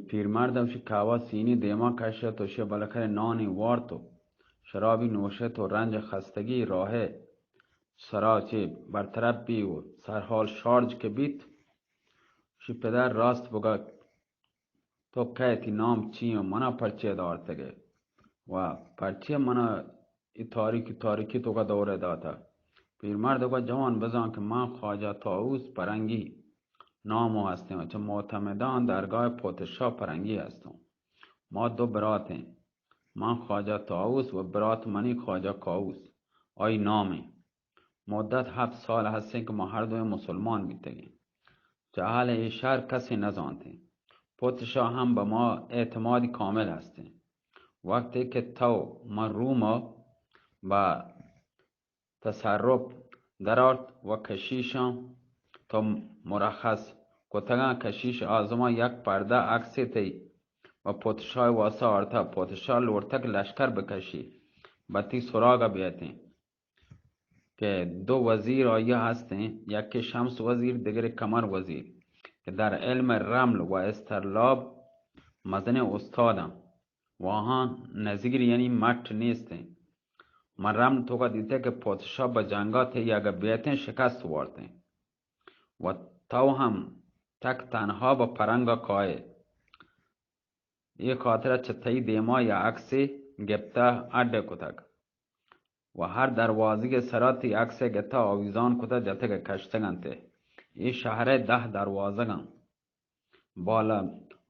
پیرمرد ءَ وشی کہوہ سینی دیما کشت و شی بلکرے نانی وارت و شرابی نوشت و رنج خستگی راہ سرا چہ برطرف بی و سرحال شارج کہ بیت، شی پدر راست بگا، تو کئے، تی نام چی و منا پرچے دارتگے و پرچے منا ای تاریکی، تاریکی توکا دورے داتا؟ پیرمرد گو، جوان، بزان کہ من خواجہ طاووس پرنگی نامو ہستیں و چہ معتمدان درگاہ پوتشاہ پرنگی ہستوں۔ ما دو براتیں، من خواجہ طاووس و برات منی خواجہ کاووس، آئی نامیں۔ مدت ہفت سال ہستیں کہ ما ہر دوئیں مسلمان بیتگیں۔ چہ اہل اے شہر کسے نزانتیں۔ پوتشاہ ہم بہ ما اعتمادی کامل ہستیں۔ وقتے کہ تو من روم ءَ بہ تصرف درآرت و کشیشاں تو مرخص کتگاں، کشیش آزماں یک پردہ عکسے تئی و پوتشاہ واسطہ آرتہ۔ پوتشاہ لوٹتگ لشکر بکشی، بہ تی سراغ ءَ بیتیں۔ کہ دو وزیر آئی ءَ ہستیں، یکے شمس وزیر، دگرے قمر وزیر، کہ در علم رمل و استرلاب مزنیں استاداں و آہاں نظیر یعنی مٹ نیستیں۔ من رمل توکا دیتے کہ پوتشاہ بہ جنگا تئی اگہ بیتیں شکست وارتیں و تو ہم تک تنہا بہ پرنگا کائے۔ اے خاطرا چہ تئی دیما یا عکسے گپتہ اڈ کتگ و ہر دروازگے سرا تئی عکسے گپتہ آویزان کتہ جتگ کشتگ انت۔ اے شہرے دہ دروازگاں۔ بالا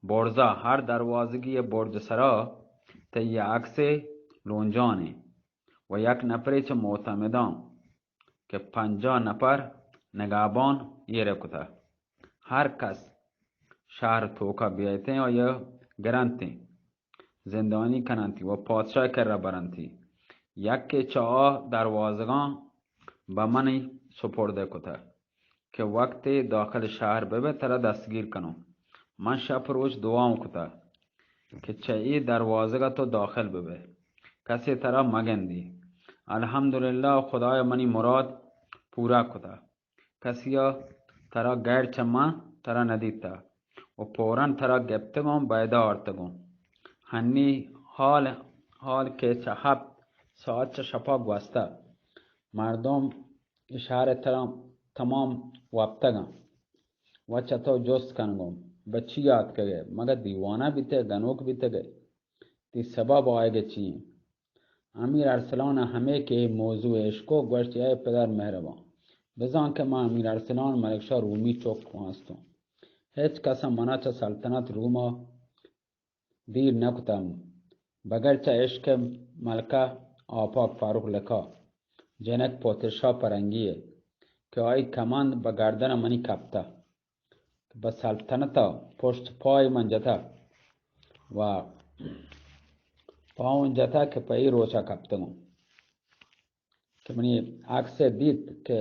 برزا ہر دروازگی برج سرا تئی عکسے لونجانے و یک نفرے چہ معتمداں کہ پنجاہ نفر نگہبان ایر کتہ۔ ہر کس شہر توکا بیایتیں آئی ءَ گرنتیں، زندانی کننتی و پادشاہ کرا برنتی۔ یکے چہ آ دروازگاں بہ منی سپرد کتہ کہ وقتے داخل شہر ببے ترا دستگیر کنوں۔ من شپ روچ دعاؤں کتہ کہ چہ اے دروازگا تو داخل ببے، کسے ترا مگندی۔ الحمدللہ، خدایا منی مراد پورا کتہ۔ کسیا ترا غیر چہ من ترا ندیتہ و فوراً ترا گپتگوں، بیدہ آرتگوں۔ ہنی حال، حال کہ چہ ہپت ساعت چہ شپا گوستہ، مردم اشارہ ترا تمام وپتگاں و چہ تو جست کنگوں، بہ چی آتکگے؟ مگہ دیوانہ بیتگے، گنوک بیتگے؟ تئی سبب آیگ چی انت؟ امیر ارسلان ءَ ہمے کہ اے موضوع اشکو، گوشت، اے پدر مہربان، بزان کہ من امیر ارسلان ملک شاہ رومی چک ہستوں۔ ہچ کس ءَ منا چہ سلطنت روم ءَ دیر نہ کتہ، بگر چہ عشق ملکہ آپاک فاروق لقا، جنک پوتشاہ پرنگی ءَ کہ آئی کمند بہ گردن ءَ منی کپتہ۔ بہ سلطنت ءَ پشت پای من جتہ و پاون جتہ کہ پہ اے روچ ءَ کپتگوں کہ منی عکس ءَ دیت کہ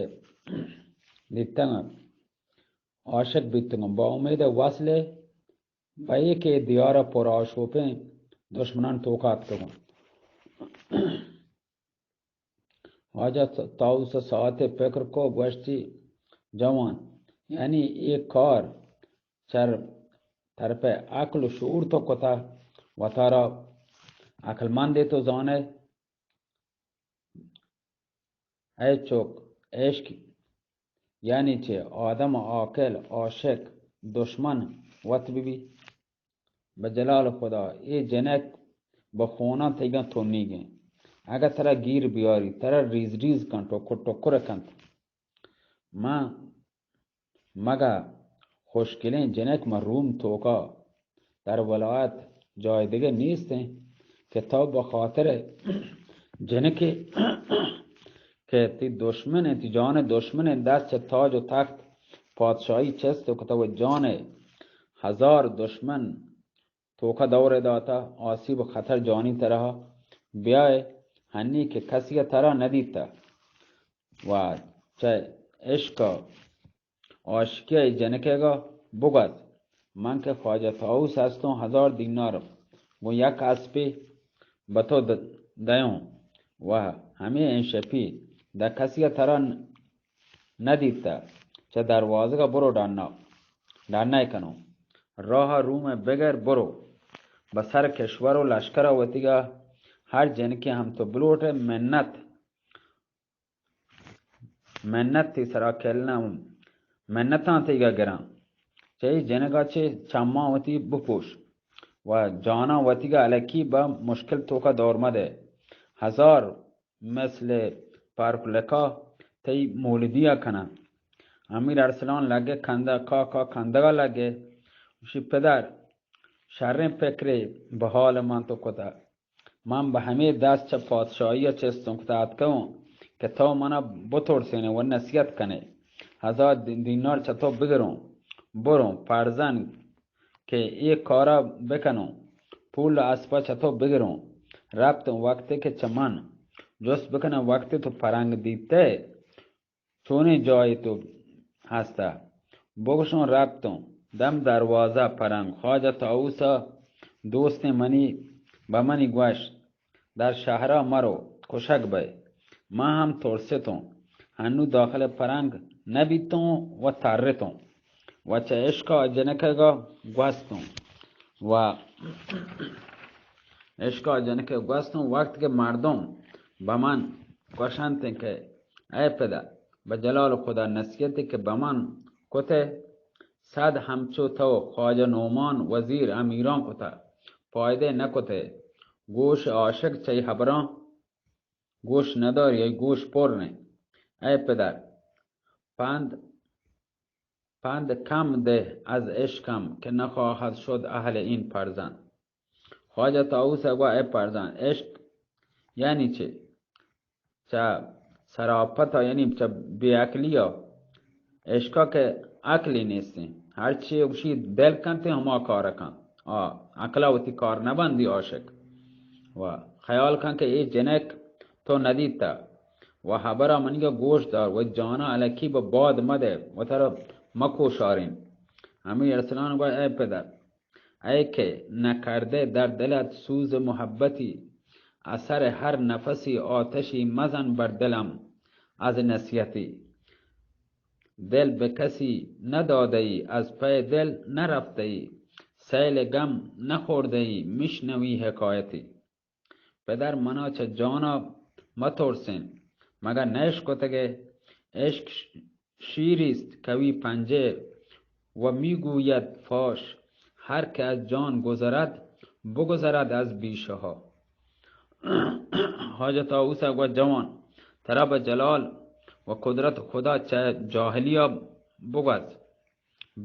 دیتگاں، عاشق بیتگاں، با امید وصل ءَ بہ اے کہ دیار ءَ پر آشوپیں دشمنان توکا اتکگاں۔ واجہ طاووس ساعتے فکر کو، گوشتی، جوان، یعنی اے کار چر طرف عقل و شعور تو کتا، وتارا عقلمندے تو زانے، اے چک، عشق یعنی چہ آدم عاقل، عاشق، دشمن وت ببی۔ بہ جلال خدا، اے جنک بہ خوناں تئیگاں تنیگیں۔ اگہ ترا گیر بیاری، ترا ریز ریز کنت، ٹکر ٹکر کنت۔ من مگہ خوشکلیں جنک من روم توکا در ولایت جای دگہ نیستیں کہ تو بہ خاطر جنکے کہ تی دشمن انت، تی جان دشمن انت، دست چہ تاج و تخت پادشاہی چست و کتو جان ہزار دشمن توکا دور داتا، آسیب و خطر جانی ترا بیائے، ہنی کہ کسی ترا ندیتا و چہ عشق عاشقی ء جنکیگا بگوز، من کہ خواجہ طاووس ہستوں، ہزار دینار گوں یک اسپے بہ تو د-، دیوں و ہمے انشپی داں کسی ء ترا ن-، نہ دیتہ، چہ دروازگ ء برو ڈنا، ڈنہ کنوں۔ راہ ءَ روم ءَ بگر برو، بہ سر کشور و لشکر ءَ وتیگا ہر جنکے ہم تو بلوٹ ءَ منت، منت تئی سرا کلناں، منتاں تئیگا گراں۔ چہ اے جنگا چہ چماں وتی بپوش و جاناں وتیگا الکی بہ مشکل توکا دور مدے۔ ہزار مثل پارک لکا تئی مولدیا کناں۔ امیر ارسلان لگے کندہ، کا کا کندگا لگے۔ گوشی، پدر، شریں پکرے بہ حال من تو کتہ۔ من بہ ہمے دست چہ پادشاہیا چستوں کتہ اتکوں کہ تو منا بترسینے و نصیحت کنے۔ ہزار دی-، دینار چہ تو بگروں، بروں، پرزن کہ اے کارا بکنوں، پول اسپا چہ تو بگروں۔ رپتوں، وقتے کہ چہ من جست بکناں، وقتے تو پرنگ دیتے، چونیں جاہے تو ہستہ؟ بگوشوں، رپتوں، دم دروازہ پرنگ۔ خواجہ طاووسا دوستیں منی بہ منی گوشت، در شہرا مرو، کشگ بئے۔ من ہم ترستوں، ہنو داخل پرنگ نبیتوں و ترتوں و چہ عشقا جنکگا گوستوں و عشقا جنکے گوستوں۔ وقت کہ مردم بہ من گوشنت کہ اے پدر، بہ جلال خدا نصیحتے کہ بہ من کتے، صد ہمچو تو خواجہ نعمان وزیر امیراں کتہ، پائدے نہ کتے۔ گوش عاشق چہ اے حبراں گوش نداری، اے گوش پر نے۔ اے پدر، پند پند کم دہ از عشقم کہ نخواہد شد اہل این فرزند۔ خواجہ طاووس ءَ گوا اے فرزند، عشق یعنی چے؟ چہ سراپت ءَ، یعنی چہ بے عقلی ءَ، عشق ءَ کہ عقلی نیستیں۔ ہر چی گوشی دل کنت ہما کار کنت۔ آ، عقل ءَ وتی کار نہ بندی عاشق۔ و خیال کن کہ اے جنک تو ندیتہ۔ و حبر ءَ منی گوش دار، و جانا الکی بہ باد مدے، و ترا مکوشارین۔ امیر ارسلان گوشت، اے پدر، اے کہ نکردے در دلت سوز محبتی، اثر ہر نفسی آتشی مزن بر دلم از نصیحتی۔ دل بہ کسی ندادئی، از پئے دل نرفتئی، سیل گم نخوردئی، مشنوی حکایتی۔ پدر منا چہ جانا مترسین، مگہ نہ اشکتگے؟ عشق ش-، شیری است کوی پنجه و می‌گوید فاش، هر که از جان گذرد، بگذرد از بیشه ها۔ خواجہ طاووس ءَ گوشت، جوان، ترا بہ جلال و قدرت خدا چہ جاہلی ءَ بگوز۔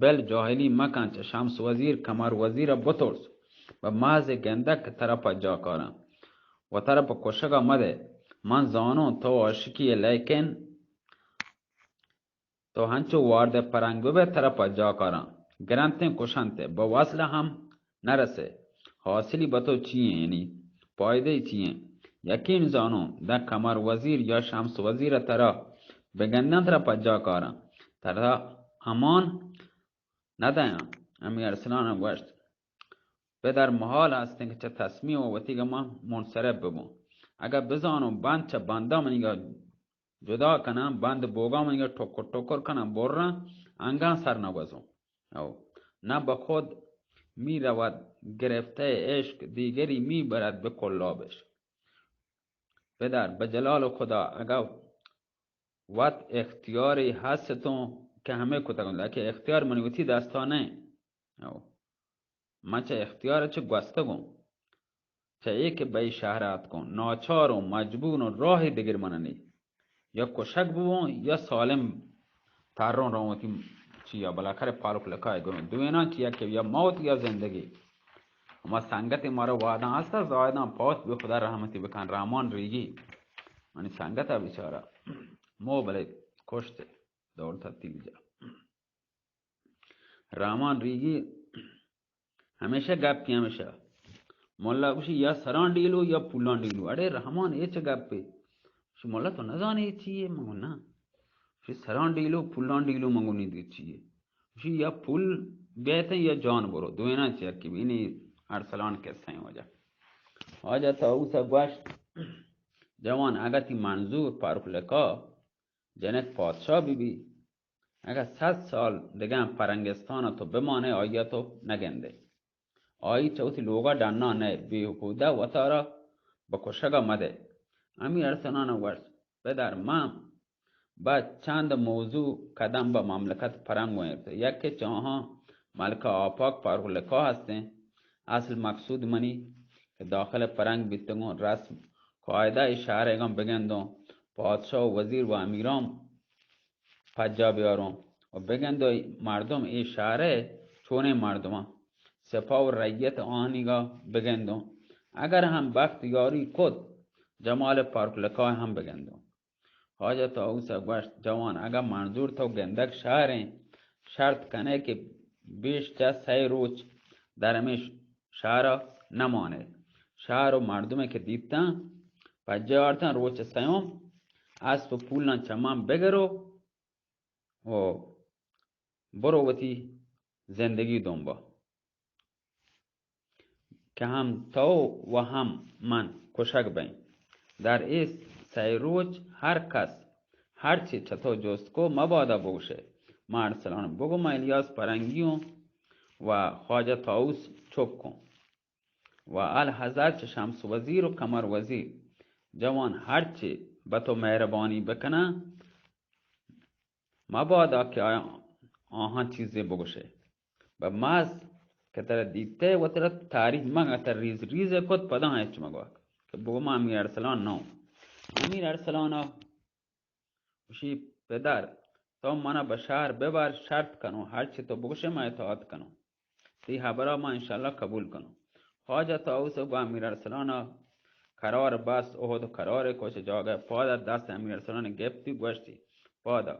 بل جاہلی مکن، چہ شمس وزیر، قمر وزیر ءَ بترس، بہ محض گندگ کہ ترا پجا کاراں و ترا پہ کشگ ءَ مدے۔ من زانوں تو عاشقی ئے، لیکن تو ہنچو وارد پرنگ ببئے، ترا پجا کاراں۔ گرنتیں کشنت ئے، بہ وصل ہم نرسئے۔ حاصلی بہ تو چی ایں، یعنی پائدہ چی ایں؟ یقین زانوں، داں قمر وزیر یا شمس وزیر ءَ ترا بگنداں، ترا پجا کاراں، ترا امان نہ دیاں۔ امیر ارسلان ءَ گوشت، پدر، محال است انت کہ چہ تصمیم ءَ وتی گما منصرف ببوں۔ اگاں بزانوں بند چہ بنداں منیگا جدا کناں، بند بوگاں منیگا ٹکر ٹکر کناں، براں، انگاں سر نہ گوزوں۔ او، نہ بہ خود می‌رود گرفتهٔ عشق، دیگری می‌برد به کلابش۔ پدر، بہ جلال خدا، اگاں وت اختیاری ہست اتوں کہ ہمے کتگ، لیکن اختیار منی وتی دستا نہ انت۔ او، من چہ اختیار چہ گوستگوں، چہ اے کہ بہ اے شہر اتکوں، ناچاروں، مجبوروں، راہے دگر من نی۔ یا کشگ ببوں، یا سالم تروں روں وتی چیا، بالاخرہ پالک لکائے گروں۔ دویناں چیا کہ یا موت یا زندگی۔ ہما سنگت مارا وعدہ ہستا، زاہداں پوت بہ خدا رحمتی بکن، رحمان ریگی۔ منی سنگت بیچارہ مو بلے کشت، دولت تیل جا۔ رحمان ریگی ہمیشہ گپی ہمیشہ۔ ملا گوشی، یا سران ڈیلو یا پولان ڈیلو۔ اڑے رحمان، اے چہ گپے؟ گوشی، ملا تو نزانے اے چی اے؟ من گو، نا۔ گوشی، سران ڈیلو، پولان ڈیلو، من گو نی دگہ چی اے؟ گوشی، یا پول بیتیں یا جان برو، دویناں چہ یکے بی۔ نی ارسلان قصہ ایں واجہ۔ واجہ طاووس ءَ گوشت، جوان، اگاں تی منظور پارک لکا جنک پادشاہ بہ بی، اگاں صد سال دگہ پرنگستان ءَ تو بمانے، آئی ءَ تو نگندے۔ آئی چہ وتی لوگ ءَ ڈنا نئے، بیہودہ وتارا بہ کشگ ءَ مدئے۔ امیر ارسلان ءَ گوشت، پدر، من بہ چند موضوع قدم بہ مملکت پرنگ ءَ ایر۔ یکے چہ آہاں ملکہ آپاک پارولکا ہستیں۔ اصل مقصود منی کہ داخل پرنگ بیتگوں، رسم قاعدہ ءِ شہرگاں بگندوں، پادشاہ و وزیر و امیران پجا بیاروں و بگندوں مردم اے شہر ءِ چونیں مردماں، سپاہ و رعیت آنیگا بگندوں۔ اگر ہم بخت یاری کت، جمال پارولکا ہم بگندوں۔ خواجہ طاووس ءَ گوشت، جوان، اگاں منظور تو گندگ شہریں، شرط کنے کہ بیش چہ سئے روچ در ہمے شہر ءَ نہ مانے۔ شہر و مردمے کہ دیتاں، پجا آرتاں، روچ سیوم اسپ و پولاں چہ من بگر و، و برو وتی زندگی دنبا۔ کہ ہم تو و ہم من کشگ بئیں۔ در اے سئے روچ ہر کس ہرچی چہ تو جست کو، مبادا بگوشے، من ارسلان، بگو من الیاس پرنگی اوں و خواجہ طاووس چک اوں و الحضرت چہ شمس وزیر و قمر وزیر۔ جوان، ہرچی بہ تو مہربانی بکناں، مبادا کہ آیاں، آہاں چیزے بگوشے۔ بہ محض کہ ترا دیتے و ترا تعریف مگا، ترا ریز ریز کت، پدا ہچ مگو کہ بگو ما امیر ارسلان نوں۔ امیر ارسلان ءَ گوشی، پدر، تو منا بہ شہر ببر، شرط کنوں، ہرچی تو بگوشے من اطاعت کنوں۔ تئی ہبرا ما انشاءاللہ قبول کنوں۔ خواجہ طاووس گوں امیر ارسلان ءَ قرار بست، عہد و قرار کو چہ جاگہ پادا دست امیر ارسلان گپتی، گوشتی، پادا،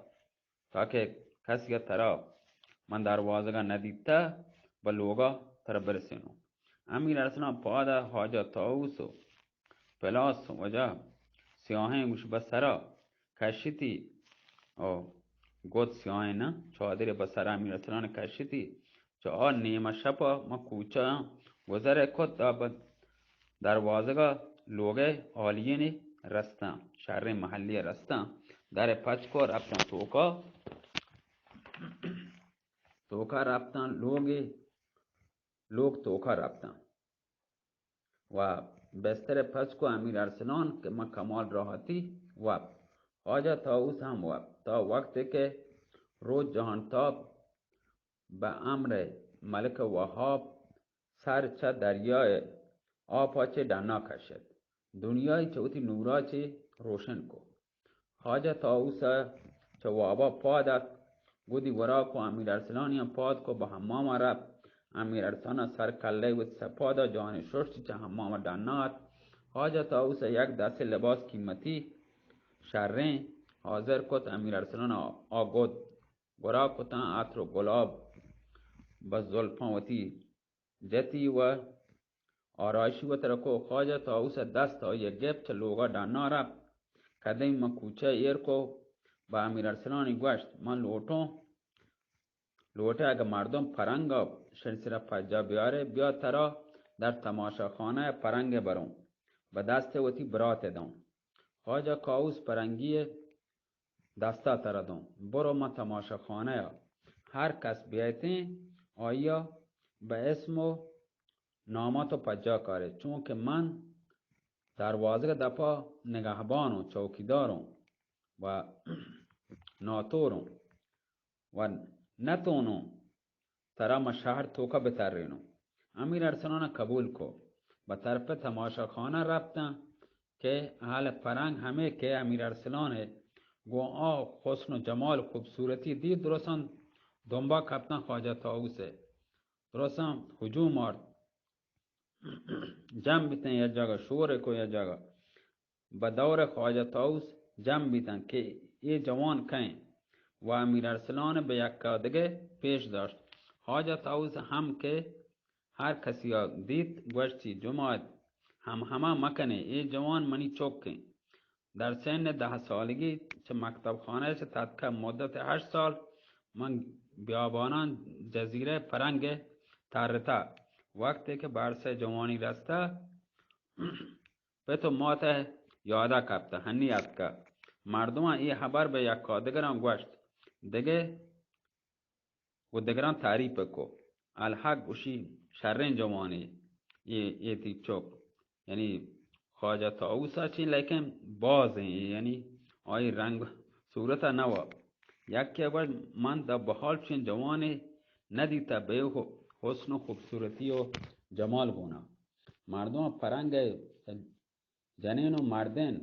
تاکہ کسی ءَ ترا من دروازگا ندیتہ، بہ لوگا ترا برسینوں۔ امیر ارسلان پادا خواجہ طاووس و پلاس وجہ سیاہیں گوش بہ سرا کشتی و گد سیاہیں نہ، چادرے بہ سرا امیر ارسلان کشتی۔ چہ آ نیمہ شپا ما کوچہ گذر کت، تا بہ دروازگا لوگئے عالینے رستاں، شریں محلے رستاں، در پچ کو رپتاں توکا، توکا رپتاں لوگے، لوگ توکا رپتاں۔ و بستر پچ کو امیر ارسلان کہ من کمال راحتی وپت۔ خواجہ طاووس ہم وپت۔ تا وقتے کہ روچ جہان تاب بہ امر ملک وہاب سر چہ دریائے آپا چہ ڈنا کشت۔ دنیای چہ وتی نورا چہ روشن کو۔ خواجہ طاووس ءَ چہ وابا پاد اتک، گدی وراک و امیر ارسلانیاں پاد کو بہ حمام ءَ رپت۔ امیر ارسلان ءَ سر کلہ وتی سپاد ءَ جان ششت، چہ حمام ءَ ڈنا اتک۔ خواجہ طاووس ءَ یک دستے لباس قیمتی شریں حاضر کت۔ امیر ارسلان ءَ آ گد گورا کتاں، عطر و گلاب بہ زلفاں وتی جتی و آرائشی وترا کو۔ خواجہ طاووس ءَ دست آئی ءَ گپت، چہ لوگا ڈنا رپت۔ کدیم من کوچہ ایر کو، بہ امیر ارسلانی گوشت، من لوٹوں، لوٹے اگہ مردم پرنگ ءَ شنی سرا پجا بیارے، بیا ترا در تماشا خانہ ءَ پرنگ ءَ بروں، بہ دست وتی برات ءَ دوں۔ خواجہ طاووس پرنگی ءِ دستا ترا دوں، برو من تماشا خانہ ءَ، ہر کس بیایتیں آئی ءَ بہ اسم و ناما تو پجا کارے، چونکہ من دروازگ دپا نگہبان و چوکیدار اوں و ناتور اوں و نتونوں ترا ما شہر توکا بترینوں۔ امیر ارسلان ءَ قبول کو۔ بہ طرف تماشا خانہ رپتاں کہ اہل پرنگ ہمے کہ امیر ارسلان ءَ گوں آ حسن و جمال و خوبصورتی دید، درستاں دمبا کپتاں خواجہ طاووس ءِ۔ درستاں ہجوم آرت۔ جم بیتیں یک جاگہ، شور کو یک جاگہ۔ بہ دور خواجہ طاووس جم بیتاں کہ اے جوان کئیں و امیر ارسلان بہ یکا دگہ پیش داشت۔ خواجہ طاووس ہم کہ ہر کسی ءَ دیت، گوشتی، جماعت، ہم ہما مکنے، اے جوان منی چک انت۔ در سن دہ سالگی چہ مکتب خانہ چہ تتکہ، مدت ہشت سال من بیابانان جزیرہ پرنگ ترتہ۔ وقتے کہ برسہ جوانی رستہ، پت و مات ءَ یادا کپتہ، ہنی اتکہ۔ مردماں اے ہبر بہ یکادگراں گوشت۔ دگہ و دگراں تعریف کو۔ الحق گوشی شریں جوانے، اے، اے تئی چک، یعنی خواجہ طاووس ءَ چہ، لیکن باز ایں، یعنی آئی رنگ صورت ءَ نہ وا۔ یکے گوشت، من داں بحال چین جوانے نہ دیتہ بے حسن و خوبصورتی و جمال گونا۔ مردم پرنگ جنین و مردین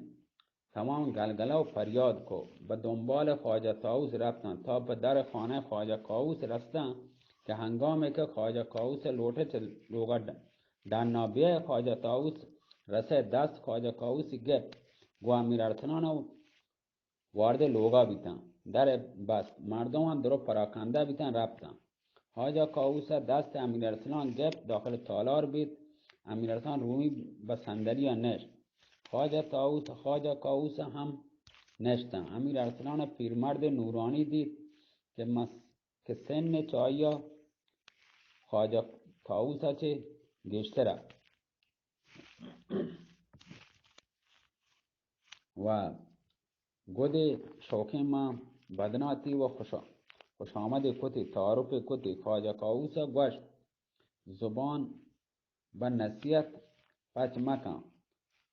تمام گلگلہ و پریاد کو، بہ دنبال خواجہ طاووس رپتاں تا بہ در خانہ خواجہ کاووس رستاں کہ ہنگامے کہ خواجہ کاووس لوٹے چہ لوگا ڈ-، ڈنا بیئے، خواجہ طاووس رسے دست، خواجہ کاووس گپت، گو امیر ارسلان وارد لوگا بیتاں۔ در بست، مردمان درو پراکندہ بیتاں رپتاں۔ خواجہ کاووس ءَ دست امیر ارسلان گپت، داخل تالار بیت۔ امیر ارسلان رومی بہ صندلی ءَ نشت۔ خواجہ طاووس، خواجہ کاووس ہم نشتاں۔ امیر ارسلان ءَ پیرمرد نورانی دیت کہ مس-، کہ سن چہ آئی ءَ خواجہ طاووس ءَ چہ گیشتر ات۔ و گدے شوکیں ماں بدناتی و خوش، خوش آمدے کتی، تعارفے کتی۔ خواجہ کاووس ءَ گوشت، زبان بہ نصیحت پچ مکن۔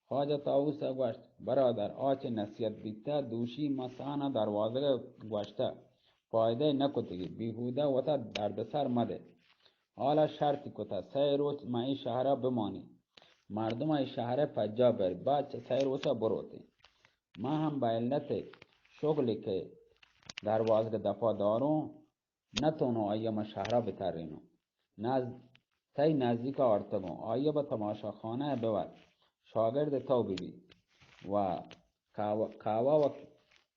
خواجہ طاووس ءَ گوشت، برادر، آ چہ نصیحت بیتہ، دوشی ما سہنا دروازگ ءَ گوشتہ، فائدہ نہ کتگی، بیہودہ وتا دردسر مدے۔ حالا شرطی کتہ، سئے روچ ما اے شہرا بمانی، مردم اے شہر پجا بر، بعد چہ سئے روچا بروتیں۔ ما ہم بہ علت شغلی کہ دروازگ دپا داروں، نہ تونوں آئی ءَ ما شہرا بترینوں۔ نز-، تئی نزدیک ءَ آرتگوں۔ آئی ءَ بہ تماشا خانہ ءَ ببر، شاگرد تو ببی و کاوا-، کاوا و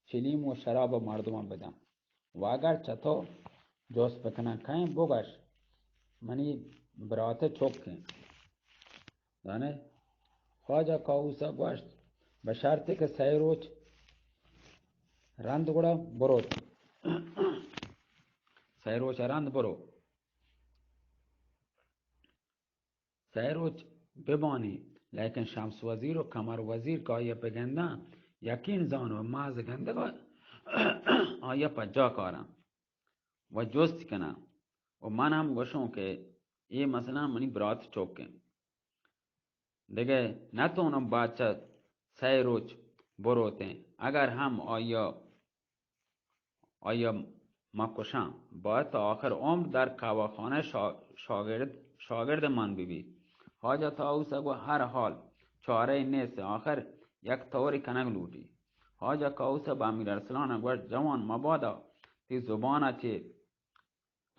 چلیم و شراب ءَ مردماں بدن۔ و اگر چہ تو جست بکنن کئیں، بگش منی برات چک انت۔ زانے؟ خواجہ کاووس ءَ گوشت، بہ شرطے کہ سئے روچ رند گڑا برو۔ سئے روچ رند برو۔ سئے روچ ببانی، لیکن شمس وزیر و قمر وزیر کہ آئی ءَ بگنداں، یقین زانو ماز گندگ ءَ آئی ءَ پجا کاراں و جست کناں۔ و من ہم گوشوں کہ اے مثلاً منی برات چک انت۔ دگہ نہ تونم بادشاہ سئے روچ بروتیں۔ اگر ہم آئی ءَ، آئی ءَ ما کشاں، باید تا آخر عمر در کاواخانہ شا-، شاگرد، شاگرد من ببی۔ خواجہ طاووس ءَ گو ہر حال چارہ نیست، آخر یک طوری کنگ لوٹی۔ خواجہ کاووس ءَ بہ امیر ارسلان ءَ گوشت، جوان، مبادا تی زبان ءَ چہ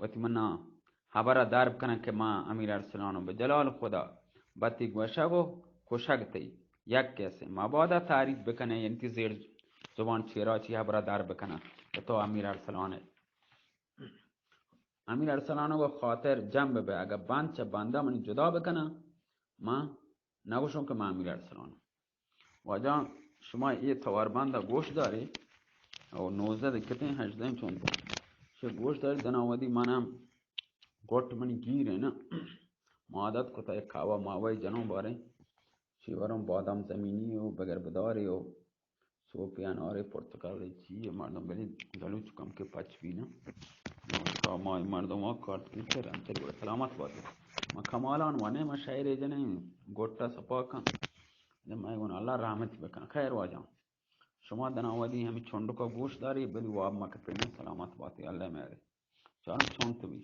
وتی منا ہبر ءَ در بکنن کہ ما امیر ارسلان و بہ جلال خدا بتی گوشگ و کشگ تئی یک کسے۔ مبادا تعریف بکنے، یعنی تی زیر زبان چیرا چی ہبر ءَ در بکنن کہ تو امیر ارسلان ئے۔ امیر ارسلان و خاطر جم ببے، اگہ بند چہ بندا منی جدا بکنن، ما نگوشوں کہ ما امیر ارسلان۔ واجہ، شما اے تواربند ءَ گوش داری، او نوزدہ دکتیں ہژدہیں چونت۔ چہ گوش داری، دنا ودی من ہم گٹ منی گیر ہے نا۔ ما عادت کتا یک کاوا ماوئی جنوں باریں۔ چی وروں بادام زمینی و بگر بداری و سوپی انارے پرتکالے چی ہے مردم بلی گلوچ کم کے پچ بی نا۔ نمسکار، ما مردم وا کارت کی تر انتر گڑا سلامت بات۔ ما کمالان ونے ما شاعرے جنے گوٹا سپا کن۔ جب میں گون اللہ رحمت بکن۔ خیر واجہ، شما دنا ودی ہمیں چنڈکا گوش داری، بلی واب ما کپینے، سلامت باتی، اللہ میرے۔ چارم چونت بی۔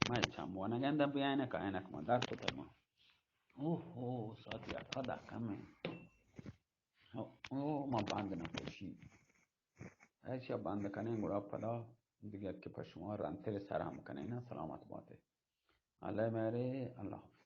میں چم ونگندہ بیائنک، اینک ما در کتگ ما۔ اوہ، اوہ، ساعت یک دا کم ہے۔ او، او، ما بند نہ کشی۔ ایشی بند کنیں گڑا پدا دگہ کہ پہ شما رنتر سر ہم کنیں نا، سلامت باتے۔ اللہ میرے، اللہ حافظ۔